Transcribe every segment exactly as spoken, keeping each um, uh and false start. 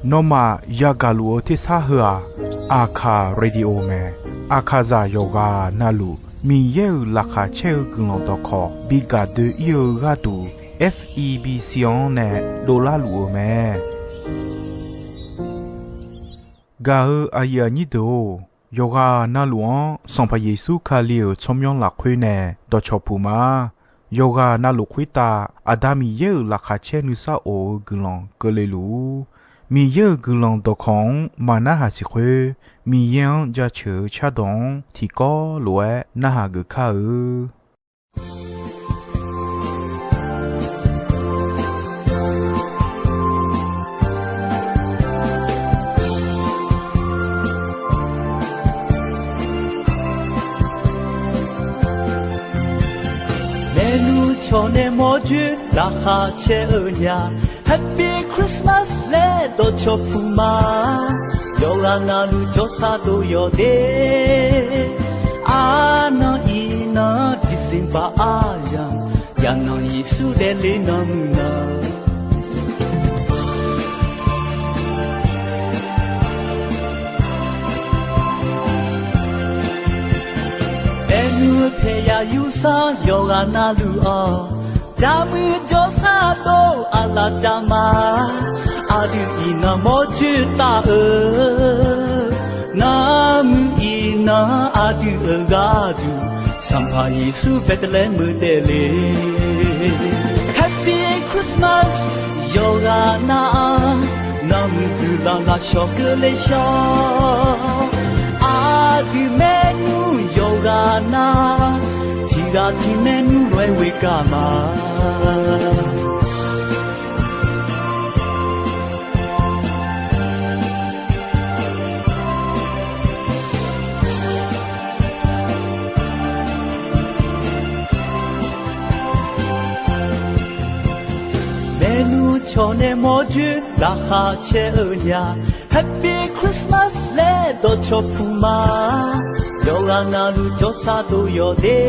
Nawmaf yagaq luf-eu tersar heu-aq, Aqkaq Radio mae. Aqkaqzaq yawqghaq navluf Miqyaer-euq laqkhaq caer-eu guiqlanq dawqkawq bi gaq doe-ir-eu gharduq, F E B C-anr nae dovlar luf-eu mae. Gaq-eu aqyuif aqnyir deuq-or, yawqghaq navluf-anr Sanqpaq Yeqsur Kali-euq tsawrmyanr lafkhoer nae dawqcawq puq ma. Yawqghaq navluf khoertav Aqda Miqyaer-euq laqkhaq caer nuisar of-eu guiqlanq keuvle luf-ur. Miqyaer-euq guiqlanq dawqkawq-anr maqnarhaq siq khoer, Miqyaer-anr jaceuq-eu cardawq-anr tiqkawv lof-aer narhaq geuf kar-eu. Maernmr cawq nae mawrjoer laqkhaq caer-eu nya, Happy Christmas laer dawqcawq puq ma. Yawqghaq navluf jawrsar dov yawq de. Arnan iqnan December aryamq, yaqnan Yeqsur daefle nan muiq nan. Maernmr paeqyaq yursanr yawqghaq navluf-awq, jaqmuiq jawrsar dov aqlaf jav ma. Aqdui iqnan mawrjoer taf-eu, nanrmuiq iqnan aqdui-euq gharduq, Sanqpaq Yeqsur Beqtaeqlaeq meuq daefle. Happy Christmas yawqghaq nav-anr, nanrmuiq guiqlanq lafshawq keuvle shawr. Aqdui maernmr yawqghaq nav, tiqghaq tiq maernmr lof-aer ghoe kar ma. Maernmr cawq nae mawrjoer laqkhaq caer-eu nya, Happy Christmas laer dawqcawq puq ma. Yawqghaq navluf jawrsar dov yawq de.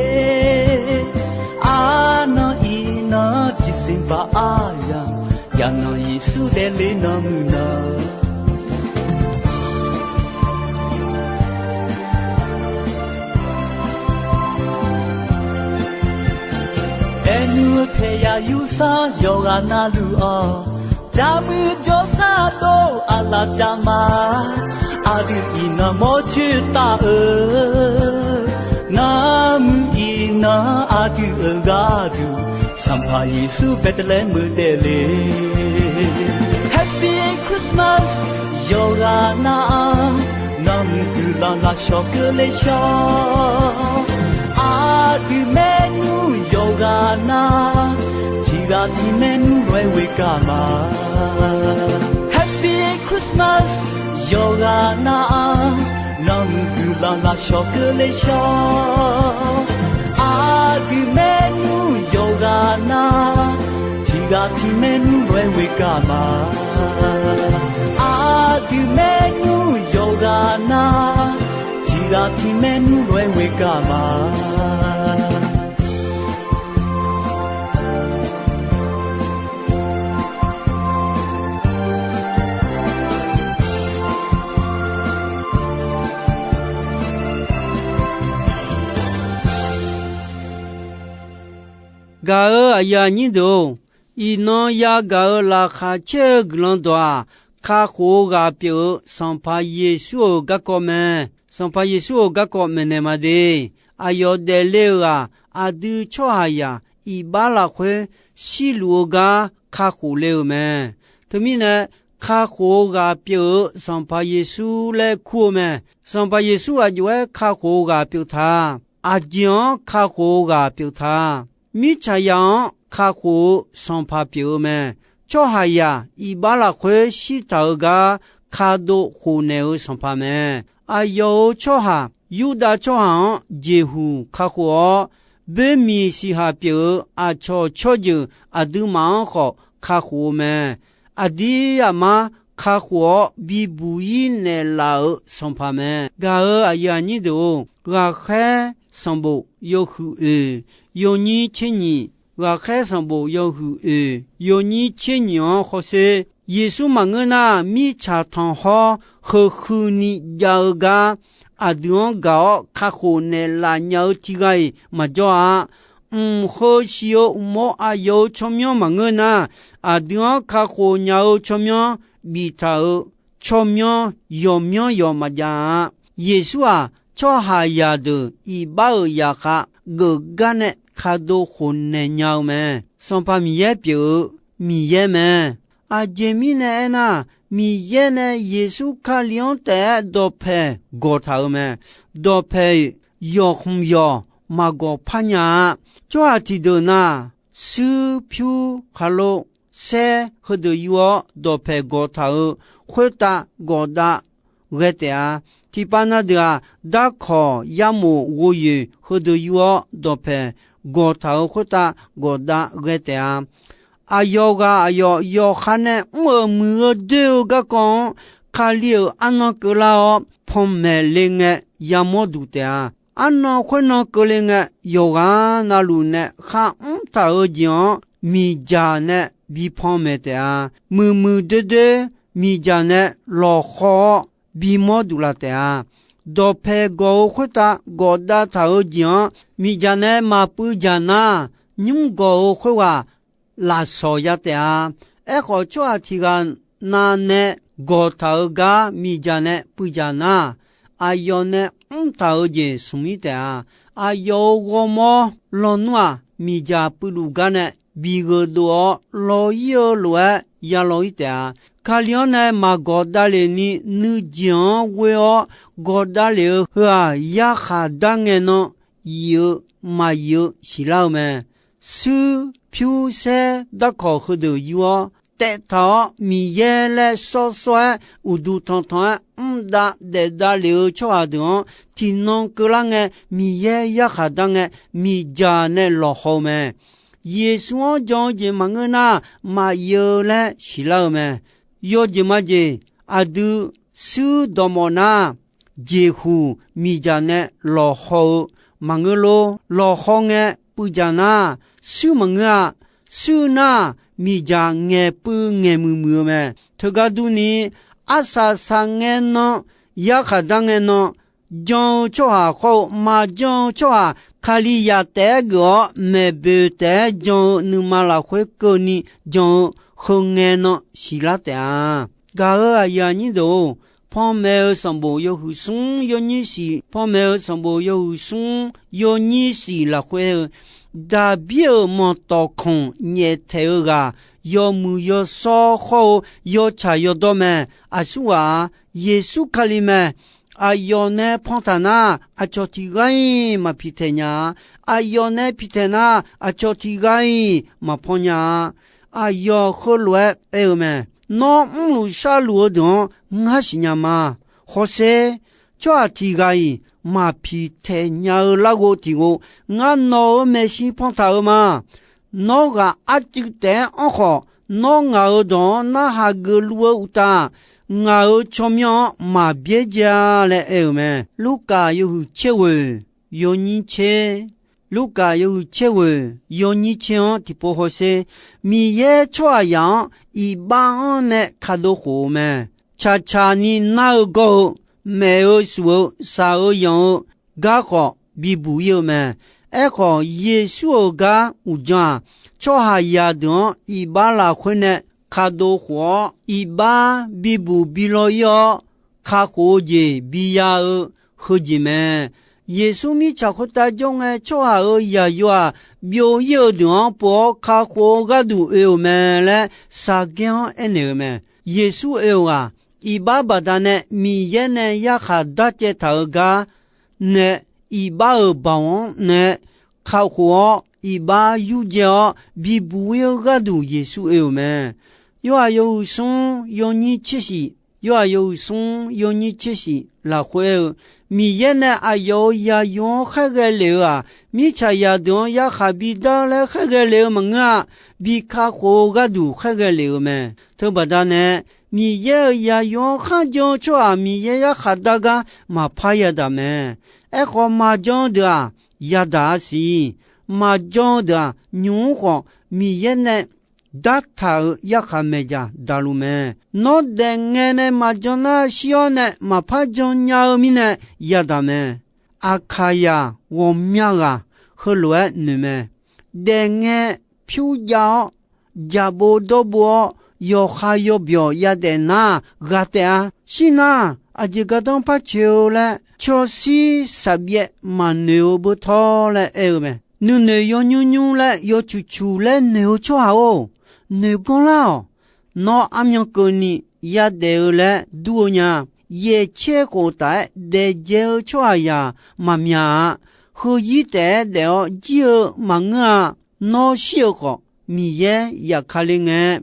Arnan iqnan December aryamq, yaqnan Yeqsur daefle nan muiq nan. Maernmr paeqyaq yursanr yawqghaq navluf-awq, jaqmuiq jawrsar dov aqlaf jav ma. Aqdui iqnan mawrjoer taf-eu, nanrmuiq iqnan aqdui-euq gharduq, Sanqpaq Yeqsur Beqtaeqlaeq meuq daefle. Happy Christmas yawqghaq nav-anr, nanrmuiq guiqlanq lafshawq keuvle shawr. Aqdui maernmr yawqghaq nav, tiqghaq tiq maernmr lof-aer ghoe kar ma. Happy Christmas yawqghaq nav-anr, nanrmuiq guiqlanq lafshawq keuvle shawr. Aqdui maernmr yawqghaq nav, tiqghaq tiq maernmr lof-aer ghoe kar ma. Aqdui maernmr yawqghaq nav, tiqghaq tiq maernmr lof-aer ghoe kar ma. Gaq-eu aqyuif aqnyir deuq-or, iqnan yagaq-euq laqkhaq caer-eu guiqlanq dawq-aq, kakhof-eu ghaq pyeuf-eu Sanqpaq Yeqsur-euq garkawv mae. Sanqpaq Yeqsur-euq garkawv maeqnaeq ma de. Aqyawf daefle-euq-aq, aqdui tsawrhaqzaq iqbax lafkhoer shirluf-eu gar kakhof le-euq mae. Teumirnae, kakhof-eu ghaq pyeuf-eu Sanqpaq Yeqsur laer kur-eu mae. Sanqpaq Yeqsur aqjox-aer kakhof-eu ghaq pyeuf ta. Aqjeq-anr kakhof-eu ghaq pyeuf ta. Mirtsaqzaq-anr kakhof-eu Sanqpaq pyeuf-eu mae. Tsawrhaqzaq iqbax lafkhoer shirtaq-eu gar kadov khofnaeq-eu Sanqpaq mae. Aqyawf-euq tsawrhaq Yurdav tsawrhaq-anr jeqhuq kakhof-awr, boermiq siqhaq pyeuf-eu aqcawq tsawrjeuq aqduimaf-anr khawf kakhof-eu mae. Aqdir aqmar kakhof-awr bibuq-ir naeqlaf-euq Sanqpaq mae. Gaq-eu aqyuif aqnyir deuq-or, ghaqkhaer sanqbof yawhuiq oeq yawnyir tser nyiq Ghaqkhaer sanqbof yawhuiq oeq yawnyir tser nyiq-anr hawsher. Yeqsur maqngeur nar, mirtsaq tanq hawr heu huini jav-eu gar aqdui-anr gaq-awr kakhof naeqlaf nya-eu tiq ghaq-iq maqjawr-a. Mq heu siq-eu uqmov aqyawf-euq tsawrmyanr maqngeur nar, aqdui-anr kakhof nya-eu tsawrmyanr biftaq-euq tsawrmyanr yawqmyanr yawq maqjav-a. Yeqsur-aq, tsawrhaqzaq deuq iqbax-euq zaqkhav geuf gar nae kadov khofnaeq nya-eu mae. Sanqpaq Miqyaer pyeuf-eu Miqyaer mae. Aqjeq mirnae aernar, Miqyaer nae Yeqsur Kali-anr taef-aer dawqpaeq gawqtaq-euq mae. Dawqpaeq yawqkhmq yawq maqgawq par nya-a. Tsawrhaq tiqdeuq na, shuir pyur khaqlo saer heudeuq yur-awr dawqpaeq gawqtaq-euq khoertav gawqdav ghae taef-a. Tiqpav na deuq-aq, darkawq yarmof ghovyoeq heudeuq yur-awr dawqpaeq gawqtaq-euq khoertav gawqdav ghae taef-a. Aqyawf ghaq aqyawf yawqha nae mr-euq muiq-eu doer-eu garkawv-anr Kali-euq arnan keuvlar-awr panmaeq le ngae yamawr duq taef-a. Arnan khoernan keuvle ngae, yawqghaq navluf nae kharmr taq-eu jeq-anr miqdzaq nae bi panmaeq taef-a. Muiqmuiq doerdoer miqdzaq nae lawqhaw-awr bimawr duq laf taef-a. Dawqpaeq gawq-eu khoertav gawqdav taq-eu jeq-anr miqdzaq nae maqpuiv dzaq nar, nymr gawq-eu khoerghaq lafsawq ya taef-a. Aerkhawf, tsawrhaq tiq ghaq nav nae gawqtaq-eu gar miqdzaq nae puiv dzaq nar, aqyawf nae mr taq-eu jeq smq-ir taef-a. Aqyawf-euq ghawrmawr lawnmr-aq, miqdzaq puivluf gar nae bi gheudov-awr law-ir-eu lof-aer ya law-ir taef-a. Kali-anr nae maqgawq davlef ni nuijeq-anr ghoe-awr gawq davlef-eu heu-aq, yarkhaq dar ngae nan yif-eu maqyif-eu siqlar-eu mae. Shuir pyur saer darkawq heudeuq yur-awr taev taq-awr, Miqyaer laer sawr sawr-aer uqduq tanqtanq-aer mr dav daef davlef-eu tsawrhaq deuq-anr tiqnan keuvlar ngae, Miqyaer yarkhaq dar ngae, miqdzaq nae lawqhaw-eu mae. Yeqsur-anr jan-eu jeq maqngeur nar, maqyif-eu laer siqlar-eu mae. Yawjeq majeq, aqdui shuir dawqmawf nar, jeqhuq miqdzaq nae lawqhaw-eu maqngeur lor. Lawqhaw ngae puiv dzaq nar, shuir maqngeur-a. Shuir nar, miqdzaq ngaeqpuiv ngaeqmuiq muiq-eu mae. Teugar durni, arsaq saqngae nan, yarkhaq dar ngae nan, jan-eu tsawrhaq khawr-eu maqjan-eu tsawrhaq, Kalizaq taef-aer geuf-awr maeqboeq taef-aer jan-eu nuima lafkhoer keuvni jan-eu heu ngae nan siqlar taef-a. Gaq-euq aqyuif aqnyir deuq-or, panmaeq-eu sanqbof yawhuiq smr yawnyir siq, panmaeq-eu sanqbof yawhuiq smr yawnyir siq lafkhoer-eu, Daqbir-euq manqtawf khanq nyaeftaeq-eu ghaq, yawmuiq yawshawr khawr-eu yawtsaq yawdawr mae. Aqsurghaq-aq, Yeqsur Kali mae. Aqyawf nae pantaq nar, aqcawq tiq ghaq-iq maq piqtaeq nya-a. Aqyawf nae piqtaeq nar, aqcawq tiq ghaq-iq maqpan nya-a. Aqyawf heulof-aer aer-eu mae. Nawr mrluf sharluf-eu deuq-anr ngar siqnya ma. Hawsher, tsawrhaq tiq ghaq-iq maq piqtaeq nya-eu larghov tiq ghov, ngar nawq-euq maeqshi pantaq-eu ma. Nawr ghaq arcuiv taef-aer anr khawf, nawr ngaq-euq dawq-anr narhaq geufluf-eu uqtaf, ngaq-euq tsawrmyanr-anr maq byaerdzae-a laer aer-euq mae. Lurkaf yawhuiq tser ghoeq yawnyir tser, Lurkaf yawhuiq tser ghoeq yawnyir tser-anr tiqpov hawsher, Miqyaer tsawrhaqzaq-anr iqbax-anr nae kadov khof-eu mae. Tsaqtsaq ni nar-eu gawr-eu, maef-eu shuf-eu, shaq-eu yanq-eu gar khawf bibuq-ir-eu mae. Aerkhawf, Yeqsur-euq gar uqdzan-aq, tsawrhaqzaq deuq-anr iqbax lafkhoer nae kadov khof-awr, iqbax bibuq bilaw-ir-awr, kakhof-eu jeq biya-eu heujeq mae. Yeqsur mirtsaq khoertav jawr ngae, tsawrhaq-euq yaqyo-aq, byov-ir-eu deuq-anr pov-awr kakhof-eu gharduq oe-euq mae laer, Saqgaer-anr aernaeq-eu mae. Yeqsur oe-euq-aq, iqbax baqdanae Miqyaer nae yarkhaq darcaev taq-eu gar nae, iqbax-euq baoq-anr nae kakhof-awr, iqbax yurdzae-awr bibuq-ir-eu gharduq Yeqsur oe-euq mae. Yorhaq yawhuiq smr yawnyir tser shif, Yorhaq yawhuiq smr yawnyir tser shif lafkhoer-eu, Miqyaer nae aqyawf-euq yaqyo-anr khaerghae lef-eu-aq, mirtsaqzaq deuq-anr yarkhaq bidar laer khaerghae lef-eu maqngeur-a. Bi kakhof-eu gharduq khaerghae lef-eu mae. Teubaqda nae, Miqyaer-euq yaqyo-anr kharjan-eu tsawrhaq Miqyaer yarkhaq dar gar maqpar yadaq mae. Aerkhawf, maqjan-eu deuq-aq, yadaq-a siq. Maqjan-eu deuq-aq, nymq-mr khawf Miqyaer nae dartaq-euq yarkhaq maeqdzaq daqluf mae. Nawr daefngae nae maqjan nar, shir-awr nae maqpar jan nya-eu mirnae yadaq mae. Aqkaqyaq ghawqmya ghaq heulof-aer noeq mae. Daefngae pyur jav-awr, jaqbov dawrbov-awr, yawqha yawbyawq yadaef nar, ghaq taef-a. Shir nar, aqjeq gardanr par coeq-eu laer, cawshir saqbyaev maqnoeq-eu beutawr laer aer-eu mae. Nuinoeq yawnymr nymr laer yawcuq cuq laer noeq-eu tsawrhaq-or, noeq ganr lar-awq. Nawr armyan keuvni yadaef-eu laer dur-eu nya. Yaeq caer khof taf-aer daef dzae-eu tsawrhaqzaq maqmyaq-a. Heuzir taef-aer daef-awr jir-eu maqngeur-a. Nawr shir-eu khawf, Miqyaer yaf ka le ngae,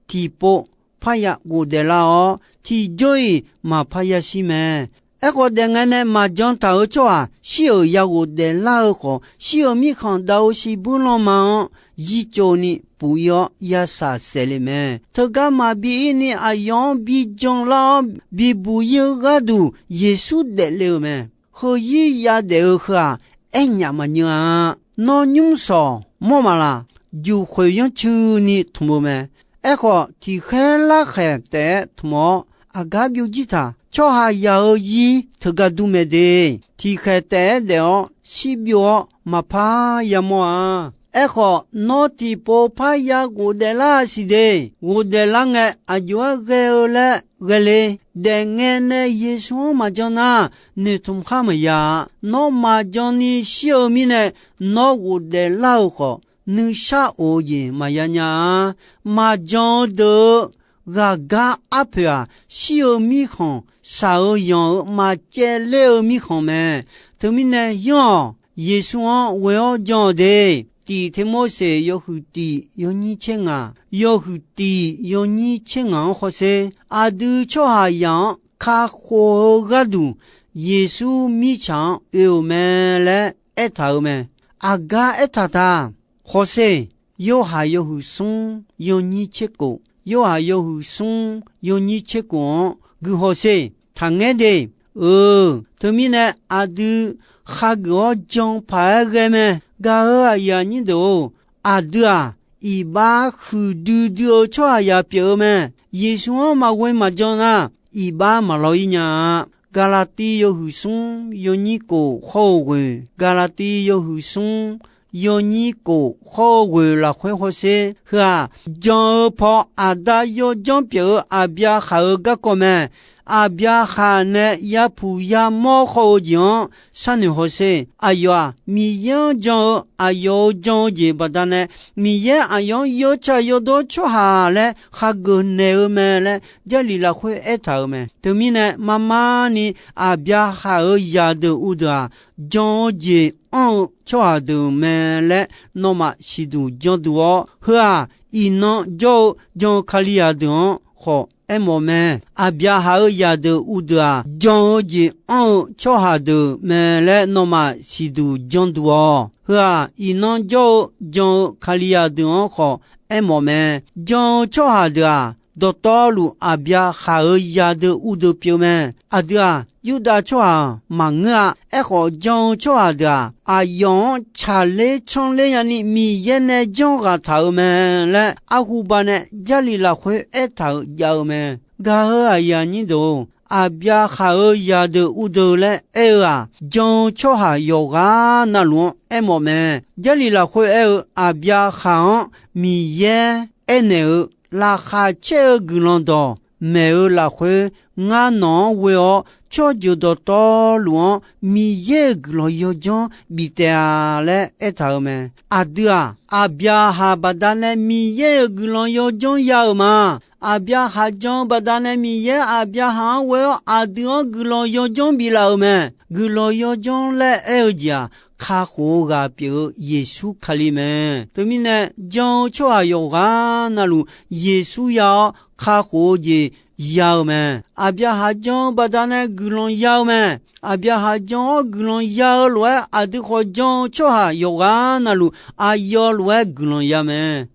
tiqpov parya ghofdaef lar-awr, tiqjawr-iq maqpar yashir mae. Aerkhawf, daefngae nae maqjan taq-euq tsawrhaq shir-euq ya ghofdaef lar-eu khawf, shir-euq mirkhanq dav-eu shibuir lanma-anr yirtsov ni puq ir-awr, yashaq saef le mae. Teugar maqbi ir ni aqyawf-anr bi jan lar-awr, bibuq ir-eu gharduq Yeqsur daefle-euq mae. Heuzir yadaef-eu heu-aq, aernyaf maqnyeuv-a. Nawr nymr shawq mawr maqlaq? Juqkhoeq yanrcuini tmq-eu mae. Aerkhawf, tiqkhaer larkhaeq taef-aer tmq-awr, aqgar byovjir taq. Tsawrhaqzaq-euq zir teugar dur mae de. Tiqkhaeq taef-aer daef-awr shirbyov-awr, maqpar yamawr-a. Aerkhawf, nawr tiqpov parya ghofdaef lar-a siq de. Ghofdaef lar ngae, aqjox-aer ghae-eu laer ghae le. Daefngae nae Yeqsur-anr maqjan nar, noeqtmq khar maqya-a. Nawr maqjan ni shir-eu mirnae, nawr ghofdaef lar-eu khawf, nuishar of-eu jeq maqya nya-a. Maqjan-eu deuq-eu ghaqgar arpoeq-aq, shir-eu mirkhanq, shaq-eu yanq-eu maqcaevler-eu mirkhanq mae. Teumirnae yanr-awq. Yeqsur-anr ghoe-awr jan-awq de. Tiq Tirmorseq yawhuiq tiq yawnyir tser ngaq, yawhuiq tiq yawnyir tser ngaq-anr hawsher. Aqdui tsawrhaqzaq-anr kakhof-eu gharduq, Yeqsur mirtsaq-anr oe-euq mae laer aertaq-euq mae. Aqgar aertaq taq? Hawsher. Yorhaq yawhuiq smr yawnyir tser kof, Yorhaq yawhuiq smr yawnyir tser kof-anr guihaw sher. Taqngaer de. Euq, teumirnae aqdui khageuf-awr jan paq-aer ghae mae. Gaq-euq aqyuif aqnyir deuq-or, aqdui-aq, iqbax huiqdui dui-eu tsawrhaqzaq pyeuf-eu mae. Yeqsur-anr maqghoe maqjan nar, iqbax maqlaw ir nya-a. Gaqlaqtiv yawhuiq smr yawnyir kof hawr-eu ghoeq, Gaqlaqtiv yawhuiq smr yawnyir kof hawr-eu ghoeq lafkhoer hawsher. Heu-aq, jan-eu paw aqda yawdzanr pyeuf-eu Aqbyaqhaq-euq garkawv mae. Aqbyaqhaq nae yapuq yamawr khawr-eu jeq-anr sharnoeq hawsher. Aqyawf-aq, Miqyaer-anr jan-eu aqyawf-euq jan-eu jeq baqdanae, Miqyaer aqyawf-anr yawtsaq yawdawr tsawrhaq laer khageuf naeq-eu mae laer Jarlif lafkhoer aertaq-euq mae. Teumirnae, marmar ni Aqbyaqhaq-euq zaqdeuq uvdeuq-aq, jan-eu jeq anr-eu tsawrhaq deuq mae laer nawmaf siqduq janduq-awr, heu-aq, iqnan jawr-eu jan-eu Kalizaq deuq-anr khawf aermawf mae. Aqbyaqhaq-euq zaqdeuq uvdeuq-aq, jan-eu jeq anr-eu tsawrhaq deuq mae laer nawmaf siqduq janduq-awq. Heu-aq, iqnan jawr-eu jan-eu Kalizaq deuq-anr khawf aermawf mae. Jan-eu tsawrhaq deuq-aq, dawqtawvluf Aqbyaqhaq-euq zaqdeuq uvdeuq pyeuf mae. Aqdui-aq, Yurdav tsawrhaq maqngeur-a. Aerkhawf, jan-eu tsawrhaq deuq-aq, aqyawf-anr tsaqler tsanrler nyani Miqyaer nae janr ghaq taq-euq mae laer arhuba nae Jarlif lafkhoer aertaq-euq jav-eu mae. Gaq-euq aqyuif aqnyir deuq-or, Aqbyaqhaq-euq zaqdeuq uvdeuq laer aer-eu-aq, jan-eu tsawrhaq yawqghaq navluf-anr aermawf mae. Jarlif lafkhoer aer-eu Aqbyaqhaq-anr Miqyaer aernaeq-eu, laqkhaq caer-eu guiqlanq dawq maeq-eu lafkhoer, ngar nawq-anr ghoe-awr tsawrjeuq dawqtawvluf-anr Miqyaer-euq guiqlanq yawdzanr bif taef-a laer aertaq-euq mae. Aqdui-aq, Aqbyaqhaq baqdanae Miqyaer-euq guiqlanq yawdzanr ya-euq ma. Aqbyaqhaq jan-eu baqdanae Miqyaer Aqbyaqhaq-anr ghoe-awr aqdui-anr guiqlanq yawdzanr biflaf-euq mae. Guiqlanq yawdzanr laer aer-eu jeq-aq, kakhof-eu ghaq pyeuf-eu Yeqsur Kali mae. Teumirnae, jan-eu tsawrhaq yawqghaq navluf Yeqsur ya-awr kakhof-eu jeq ya-eu mae. Aqbyaqhaq jan-eu baqdanae guiqlanq ya-eu mae. Aqbyaqhaq jan-awr guiqlanq ya-eu lof-aer, aqdui khawf jan-eu tsawrhaq yawqghaq navluf aqyawf lof-aer guiqlanq ya mae.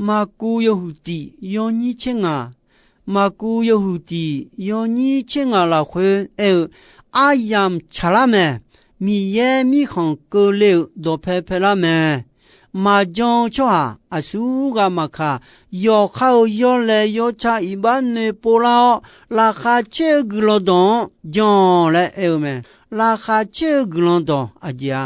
Maqkuv yawhuiq tiq yawnyir tser ngaq, Maqkuv yawhuiq tiq yawnyir tser ngaq lafkhoer aer-eu, aryamq tsaqlar mae. Miqyaer mirkhanq keuvle-euq dawqpae paelar mae. Maqjan-eu tsawrhaq aqsurghaq maqkaq, yawqha-euq yawlaeq yawtsaq iqbax noeqpov lar-awr, laqkhaq caer-eu guiqlanq dawq-anr jan laer aer-eu mae. Laqkhaq caer-eu guiqlanq dawq aqjeq-a?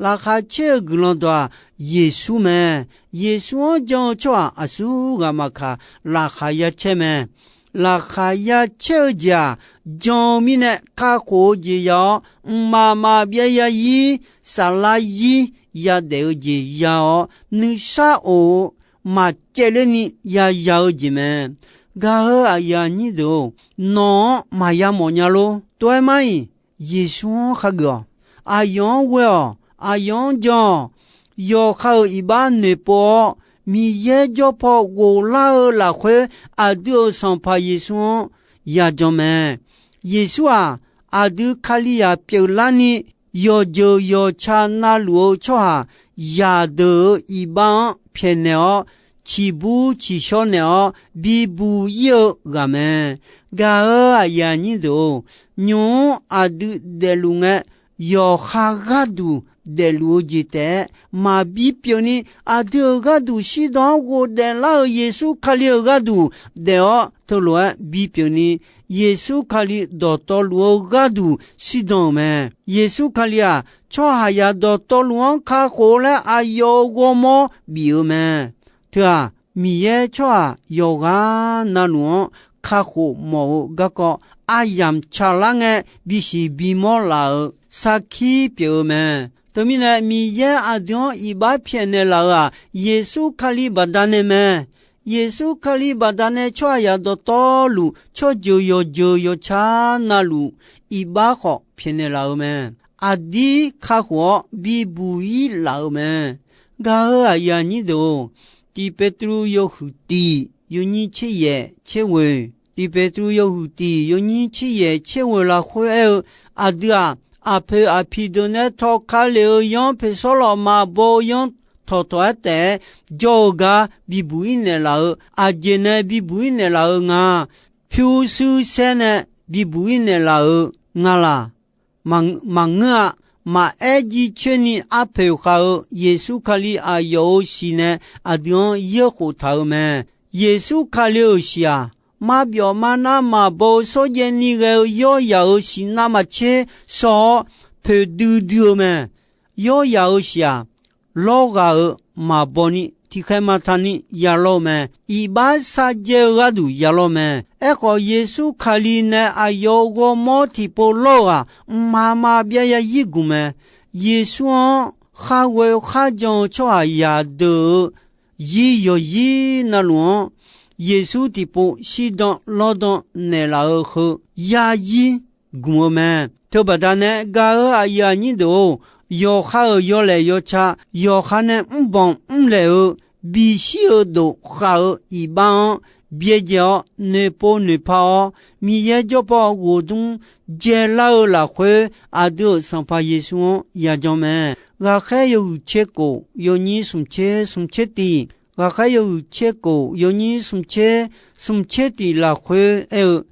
Laqkhaq caer-eu guiqlanq dawq-aq, Yeqsur mae. Yeqsur-anr jan-eu tsawrhaq aqsurghaq maqkaq, laqkhaq ya caer mae. Laqkhaq ya caer-eu jeq-aq, jan-eu mirnae kakhof-eu jeq ya-awr, mqmaq maqbyav ya ir, saflar ir yadaef-eu jeq ya-awr, nuisar of-eu maqcaevler ni yaya-eu jeq mae. Gaq-eu aqyuif aqnyir deuq-or, nawq-anr maqya mawf nya lor. Tov-aer mar-iq, Yeqsur-anr khageuf-awq. Aqyawf-anr ghoe-awq. Aqyawf-anr jan-awq. Yawqha-euq iqbax noeqpov-awr, Miqyaer jawr paw ghoflar-eu lafkhoer, aqdui-euq Sanqpaq Yeqsur-anr yajan mae. Yeqsur-aq, aqdui Kalizaq pyeuflar ni, yawqjeuq yawqtsa navluf-eu tsawrhaq zaqdeuq-euq iqbax-anr pyaeqnaeq-awr, ciqbur ciqshawr naeq-awr bibuq ir-eu ghaq mae. Gaq-eu aqyuif aqnyir deuq-or, nymq-mr aqdui daefluf ngae, yawqha gharduq daefluf-eu jeq taef-aer maqbi pyeuf ni, aqdui-euq gharduq shirdan-anr ghofdaef lar-euq Yeqsur Kali-euq gharduq daef-awr teulof-aer bipyeuf ni, Yeqsur Kali dawqtawvluf-eu gharduq shirdan-euq mae. Yeqsur Kali-aq, tsawrhaqzaq dawqtawvluf-anr kakhof laer aqyawf-euq ghawrmawr bif-eu mae. Teu-aq, Miqyaer tsawrhaq yawqghaq navluf-anr kakhof mawf-eu garkawv aryamq tsaqlar ngae, bisiq bimawr laf-euq sarkir pyeuf-eu mae. Teumirnae, Miqyaer aqdui-anr iqbax pyaeqnaeq laf-euq-aq, Yeqsur Kali baqdanae mae. Yeqsur Kali baqdanae tsawrhaqzaq dawqtawvluf, tsawrjeuq yawqjeuq yawqtsa navluf iqbax khawf pyaeqnaeq laf-eu mae. Aqdir kakhof-awr bibuq ir laf-eu mae. Gaq-eu aqyuif aqnyir deuq-or, Tiq Peqtruv yawhuiq tiq yawnyir tser yaeq tser ghoeq, Tiq Peqtruv yawhuiq tiq yawnyir tser yaeq tser ghoeq lafkhoer aer-eu, aqdui-aq, aqpoeq aqpiq deuq nae tawqka lef-eu yanr, poeqsawr lawq maqbaw-eu yanr tawqtawq-aer taef-aer jawr-eu gar bibuq ir naeqlaf-eu, aqjeq nae bibuq ir naeqlaf-eu nga. Pyurshuir saer nae bibuq ir naeqlaf-eu nga laq? Maq, maqngeur-a. Maqaer jircoer ni arpoeq khav-eu Yeqsur Kali aqyawf-euq shiq nae aqdui-anr yaerkhof taq-eu mae. Yeqsur Kali-euq shiq-aq, marbyawf marnar maqbaw-eu shawrjaev ni ghae-eu yawryaq-euq shiq navmaqtser shaw-awr poeqdui dui-eu mae. Yawryaq-euq shiq-aq, lawrghaq-euq maqbaw ni tiqkhaeq maqtaq ni yalawr-eu mae. Iqbax sharjaev-eu gharduq yalawr mae. Aerkhawf, Yeqsur Kali nae aqyawf-euq ghawrmawr tiqpov lawr-eu-aq, mqmaq maqbyav yazir gmq mae. Yeqsur-anr khar ghoe kharjan-eu tsawrhaqzaq deuq-euq zir yawqzir navluf-anr, Yeqsur tiqpov shirdan lawrdan naeqlaf-eu heu yazir gmq-eu mae. Teubaqda nae gaq-eu aqyuif aqnyir deuq-or, yawqha-euq yawlaeq yawtsaq, yawqha nae mrbanq mrlaeq-eu bishir-eu dof khav-eu iqbax-anr byaerdzae-awr noeqpov noeqpa-awr, Miqyaer jawrpaw ghofdmr dzaelar-eu lafkhoer, aqdui-euq Sanqpaq Yeqsur-anr yajan mae. Ghaqkhaer yawhuiq tser kof yawnyir smq tser smq tser tiq, ghaqkhaer yawhuiq tser kof yawnyir smq tser smq tser tiq lafkhoer aer-eu,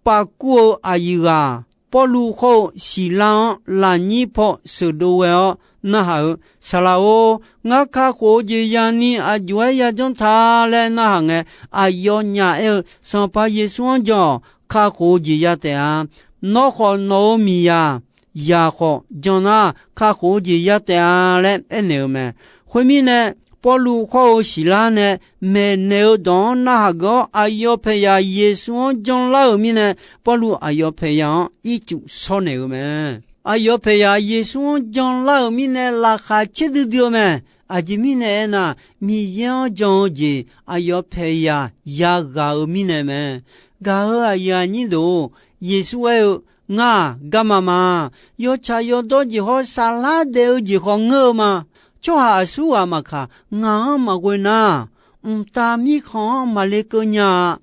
pavkur-eu aqyuif ghaq, Pawrluv khawr-eu Siqlar-anr lafnyir paw sheuqdov ghae-awr narhaq-eu, Saqlaq-or, ngar kakhof-eu jeq yani aq jov-aer yajanr ta laer narhaq ngae, aqyawfnyaf aer-eu, Sanqpaq Yeqsur-anr jan-awq. Kakhof-eu jeq ya taef-a. Nawr khawf nawq-euq miqzaq zaq khawf jan nar, kakhof-eu jeq ya taef-a laer aernaeq-eu mae. Khoermirnae, Pawrluv khawr-eu Siqlar nae maeqnaeq-eu dawq-anr narhaq geuf-awr, aqyawf paeqzaq Yeqsur-anr janlar-euq mirnae, Pawrluv aqyawf paeqzaq-anr ircuf shawr naeq-eu mae. Aqyawf paeqzaq Yeqsur-anr janlar-euq mirnae laqkhaq caerdui dui-eu mae. Aqjeq mirnae aernar, Miqyaer-anr jan-eu jeq aqyawf paeqzaq yaghaq-euq mirnae mae. Gaq-eu aqyuif aqnyir deuq-or, Yeqsur aer-eu, Ngar-aq garma ma. Yawtsaq yawdawr jeq hawr saflar daef-eu jeq khawf ngeur-eu ma. Tsawrhaq aqsurghaq maqkaq, ngaq-anr maqghoe nar, mqtav mirkhanq-anr maqle keuv nya-a.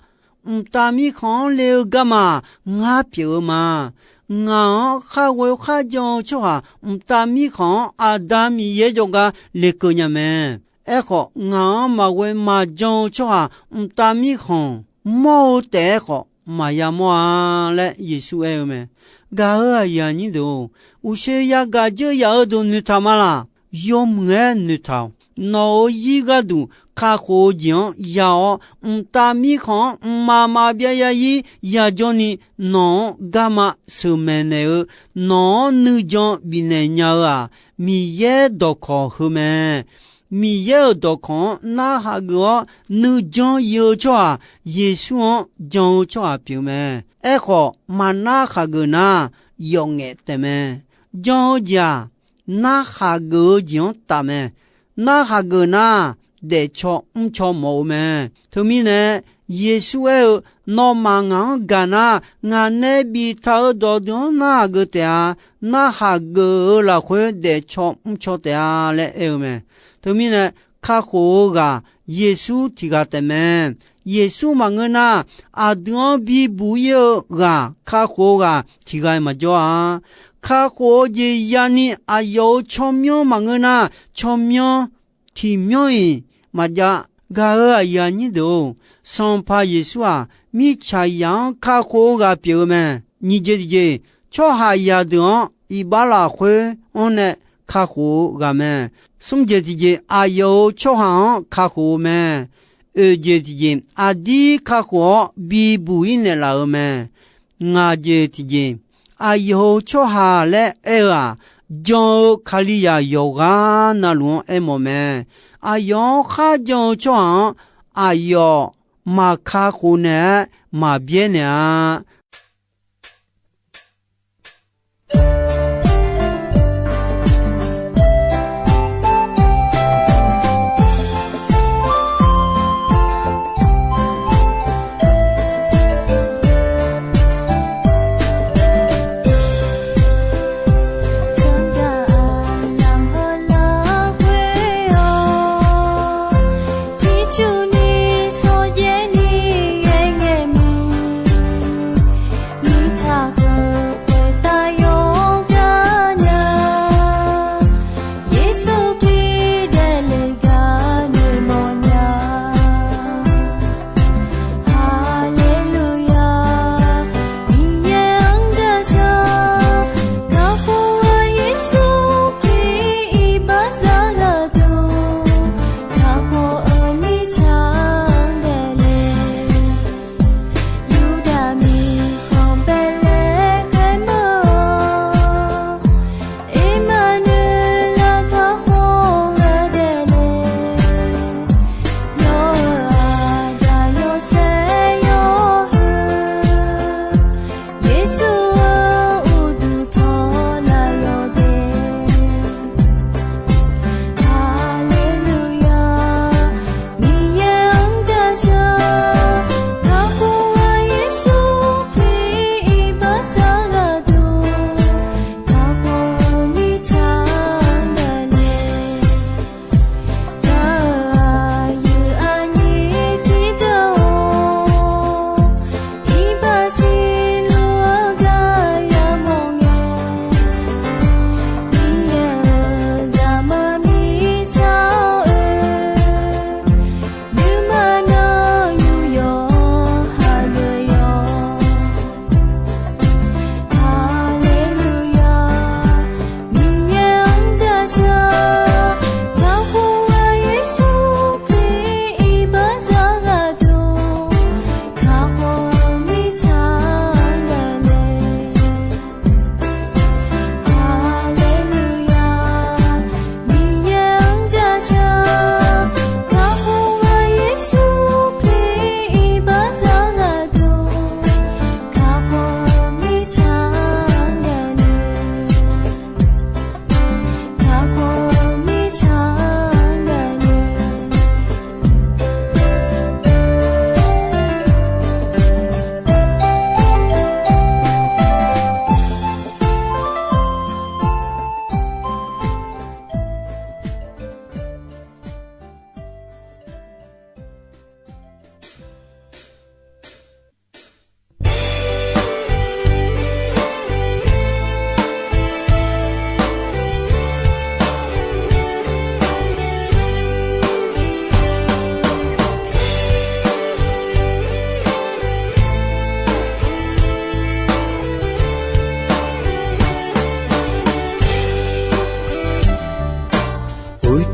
Mqtav mirkhanq-anr le-eu garma-aq, ngar pyeuf-eu ma. Ngaq-anr khar ghoe kharjan-eu tsawrhaq mqtav mirkhanq-anr Aqda Miqyaer jawrgar lekeuv nya mae. Aerkhawf, ngaq-anr maqghoe maqjan-eu tsawrhaq mqtav mirkhanq mawr-eu taef-aer khawf, maqya mawr-a laer Yeqsur aer-eu mae. Gaq-euq aqyuif aqnyir deuq-or, uqshoe yagaq dzeur yaf-eu deuq noeqtaq ma laq? Yawmuiq-aer noeqtaq-awq. Nawq-euq zir gharduq kakhof-eu jeq-anr ya-awr, mqtav mirkhanq-anr mqmaq maqbyav ya-ir yajawr ni, nawq-anr garma sheuqmaeq naeq-eu, nawq-anr nuijan bifnaeq nya-eu-aq, Miqyaer dawqkawq heu mae. Miqyaer-euq dawqkawq-anr narhaq geuf-awr nuijan ir-eu tsawrhaq, Yeqsur-anr jan-eu tsawrhaq pyeuf mae. Aerkhawf, maqnar khaqgeuf nar, yawf ngaef taef mae. Jan-eu jeq-aq, narhaq geuf-eu jeq-anr taf mae. Narhaq geuf nar, daefcaw mrcaw mawf-eu mae. Teumirnae, Yeqsur aer-eu, Nawmaf ngaq-anr gaq nar, ngaq nae biftaq-euq dawqdeuq-anr narhaq geuf taef-a. Narhaq geuf-eu lafkhoer daefcaw mrcaw taef-a laer aer-eu mae. Teumirnae, kakhof-eu ghaq Yeqsur tiq ghaq taef mae. Yeqsur maqngeur nar, aqdui-anr bibuq ir-eu ghaq kakhof-eu ghaq tiq ghaq-iq maqjawr-a. Kakhof-eu jeq yani aqyawf-euq tsawrmyanr maqngeur nar, tsawrmyanr tiqmyanr-iq maqjav. Gaq-euq aqyuif aqnyir deuq-or, Sanqpaq Yeqsur-aq, mirtsaqzaq-anr kakhof-eu ghaq pyeuf-eu mae. Nyiq jeq tiqjeq, tsawrhaqzaq deuq-anr iqbax lafkhoer-anr nae kakhof-eu ghaq mae. Smr jeq tiqjeq, aqyawf-euq tsawrhaq-anr kakhof-eu mae. Oeq jeq tiqjeq, aqdir kakhof-awr bibuq ir naeqlaf-euq mae. Ngaq jeq tiqjeq, aqyawf-euq tsawrhaq laer aer-eu-aq, jan-eu Kalizaq yawqghaq navluf-anr aermawf mae. Aqyawf-anr kharjan-eu tsawrhaq-anr aqyawf maqkakhof naeq-aer maqbyaer naeq-a.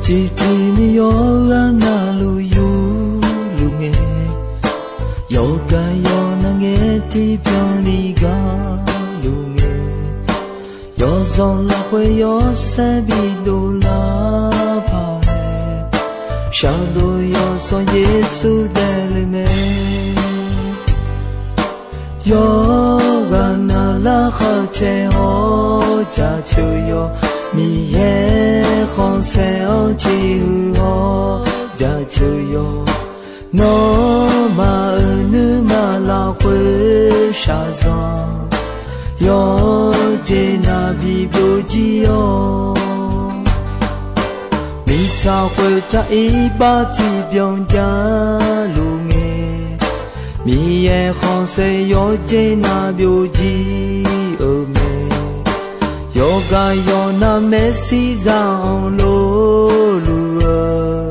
Tiqtiq miqyaw-eu arnavluf yurluf ngae, yawqghaq yawqnavngae tiqbyan ni gaqluf ngae, yawzanq lafkhoer yawshaer bidov lar paq-aer, shaqdov yawsanr Yeqsur daefle mae. Yawqghaq navlar khar caer-awr jaceuq yawq, Miqyaer khanqsaer-anr ciqhuiq-awr jaceuq yawq. Nawmaf-euq nuima lafkhoer shaqzanq, yawqjeq navluf bibyov jir-awr. Mirtsaq khoertav iqbax tiqbyan javluf ngae, Miqyaer khanqsaer yawqjeq navluf byovjir-euq mae. Yawqghaq yawqnav maersir za-anr lorluf-eu,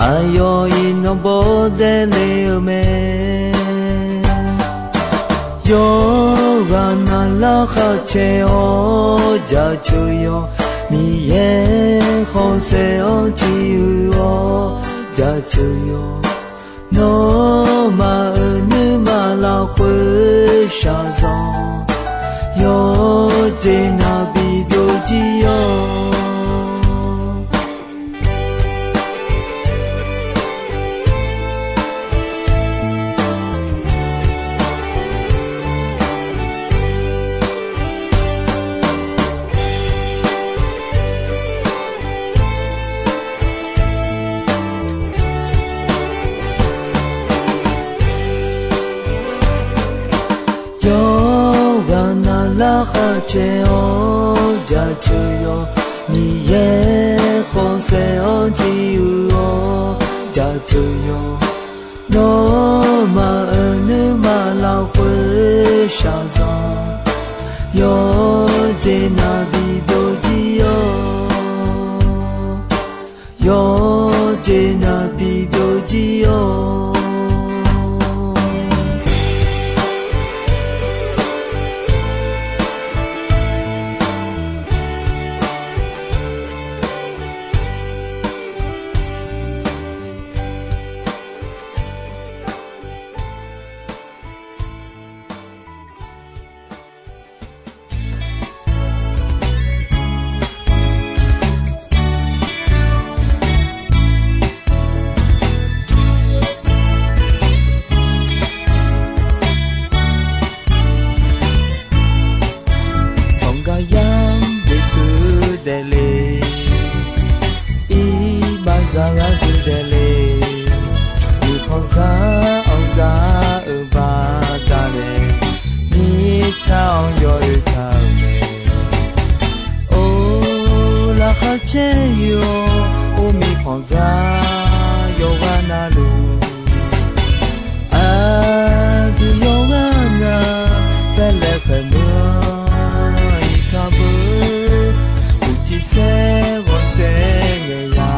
aqyawf iqnan bawrdaer le-eu mae. Yawqghaq navlar khar caer-awr jaceuq yawq, Miqyaer khanqsaer-anr ciqhuiq-awr jaceuq yawq. Nawmaf-euq nuima lafkhoer shaqzanq, yawqjeq navluf bibyov jir-awr. Yawqghaq navlar khar caer-awr jaceuq yawq, Miqyaer khanqsaer-anr ciqhuiq-awr jaceuq yawq. Nawmaf-euq nuima lafkhoer shaqzanq, yawqjeq navluf bibyov jir-awr. Yawqjeq navluf bibyov jir-awr. Tsawrgar yar Yeqsur daefle, iqbax zaq gharduq daefle, uqkhanqzaq-anr gar-eu baqdanae, mirtsaq-anr yawoe taq-euq mae. Or, laqkhaq caer-awr, or, mirkhanqzaq yawqghaq navluf, aqdui yawqghaq nar, Baeqlaeqhaeq meuq-anr iqkar beu, uqcif saer ghawqtsaev ngaeq ya,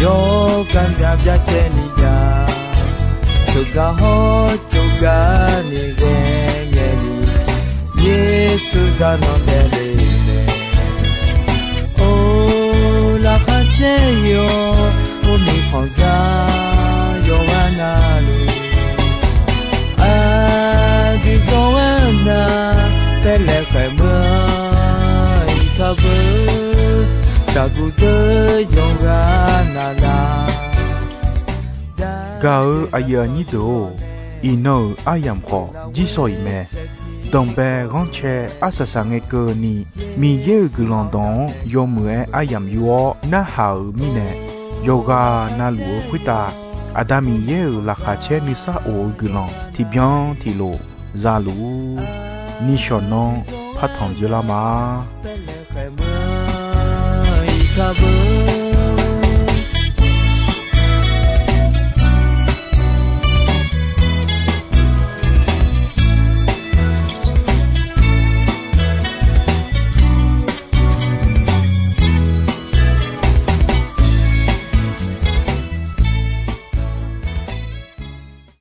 yawqgar nar byacaevni ya, ceuqgar hawr ceuqgar ni ghae ngaeq ni, Yeqsur zaq nanr daefle mae. Or, laqkhaq caer-awr, or, mirkhanqzaq yawqghaq navluf, aqdui yawqghaq nar, Baeqlaeqhaeq meuq-anr iqkar beu, shaqguq deuq yawqghaq navluf. Gaq-eu aqyuif aqnyir deuq-or, iqnan-euq aryamq khawf jirshaw-iq mae. Danqbae ghanrcae arsaq saqngae keuvni, Miqyaer-euq guiqlanq dawq-anr yawmuiq-aer aryamq yur-awr narhaq-euq mirnae, yawqghaq navluf-eu khoertav Aqda Miqyaer-euq laqkhaq caer nuisar of-eu guiqlanq tiqbyan tiqlof zaluf-ur. Nishawq nanr partanq dzoerlar ma.